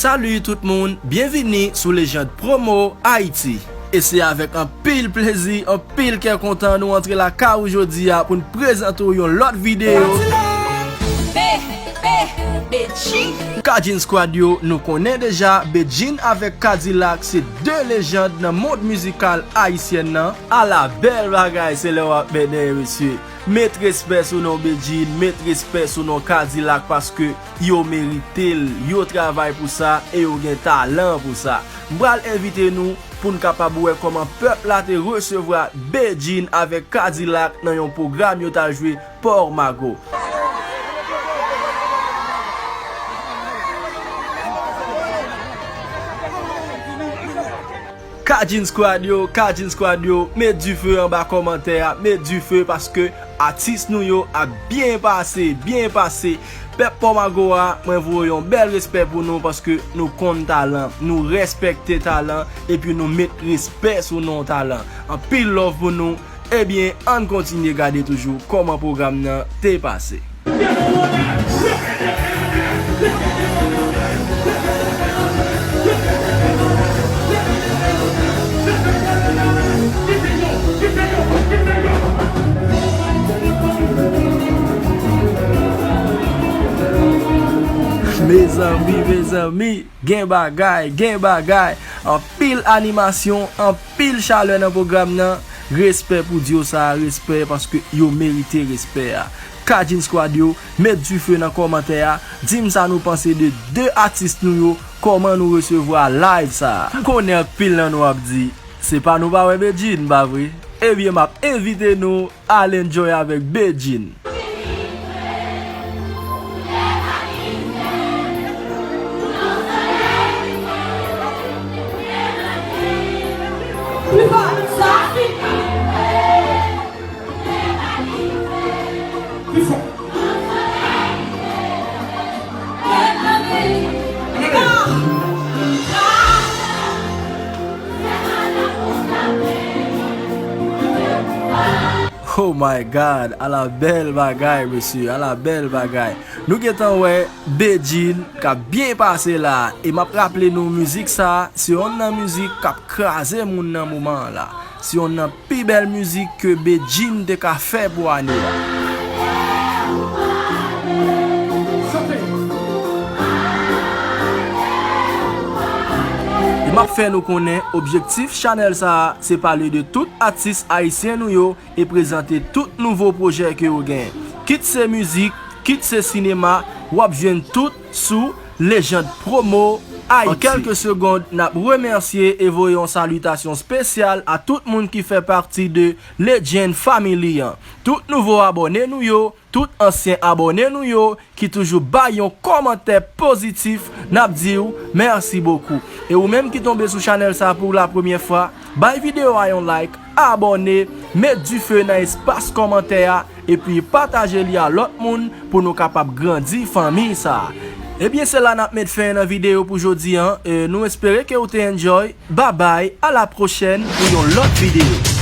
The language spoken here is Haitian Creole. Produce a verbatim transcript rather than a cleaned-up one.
Salut tout moun, byenvini sou Legend Promo Haïti. E se avèk anpil plezi, anpil kè kontan nou antre lakay ou jodi a pou n prezante w yon lòt videyo. Kadjin Squad yo, nou konnen deja, Bedjine avèk Kadilak se de lejand nan mond mizikal ayisyèn nan. Ala bèl bagay, se lè w ap mennen, mesye. Met respè sou non Bedjine, met respè sou non Kadilak, paske yo merite l, yo travay pou sa e yo gen talan pou sa. M pral envite nou pou n kapab wè kòman pèp la te resevwa Bedjine avèk Kadilak nan yon pwogram yo t al jwe Port Mago. Kadjin Squad yo, Kadjin Squad yo, met dife anba kòmantè a, met dife paske atis nou yo ap byen pase, byen pase. Pèp Port Mago a, mwen voye yon bèl respè pou nou paske nou konn talan, nou respekte talan, epi nou met respè sou non talan. Anpil love pou nou. Ebyen, ann kontinye gade toujou kòman pwogram nan te pase. Mezanmi, mezanmi, gen bagay, gen bagay. Anpil animasyon, anpil chalè nan pwogram nan. Respè pou dyo sa a, respè paske yo merite respè a. Kadjin Squad yo, met dife nan kòmantè a, di m sa nou panse de de atis nou yo, kòman nou resevwa live sa a. M konnen anpil nan nou ap di, se pa nou pa wè Bedjine, pa vre? Ebyen, m ap envite nou al enjoy avèk Bedjine. Oh my God, ala bèl bagay, mesye, ala bèl bagay. Nou gentan wè Bedjine k ap byen pase la. E m ap raple nou, mizik sa a, se yonn nan mizik k ap kraze moun nan moman an la. Se yonn nan pi bèl mizik ke Bedjine te ka fè pou ane a. E m ap fè nou konnen, objektif chanèl sa a, se pale de tout atis ayisyen nou yo e prezante tout nouvo pwojè ke yo genyen. Kit se mizik, kit se sinema, w ap jwenn tout sou Legend Promo Haïti. An kèlke segond, n ap remèsye e voye yon salitasyon espesyal a tout moun ki fè pati de Legend Family an. Tout nouvo abòne nou yo, tout ansyen abòne nou yo ki toujou bay yon kòmantè pozitif, n ap di w mèsi bokou. E ou menm ki tonbe sou chanèl sa pou la premyè fwa, bay videyo a yon like, abòne, met dife nan espas kòmantè a, epi pataje li a lòt moun pou nou kapab grandi fanmi sa a. Ebyen, se la n ap met fen nan videyo pou jodi an. E nou espere ke w te enjoy. Babay, a la pwochèn pou yon lòt videyo.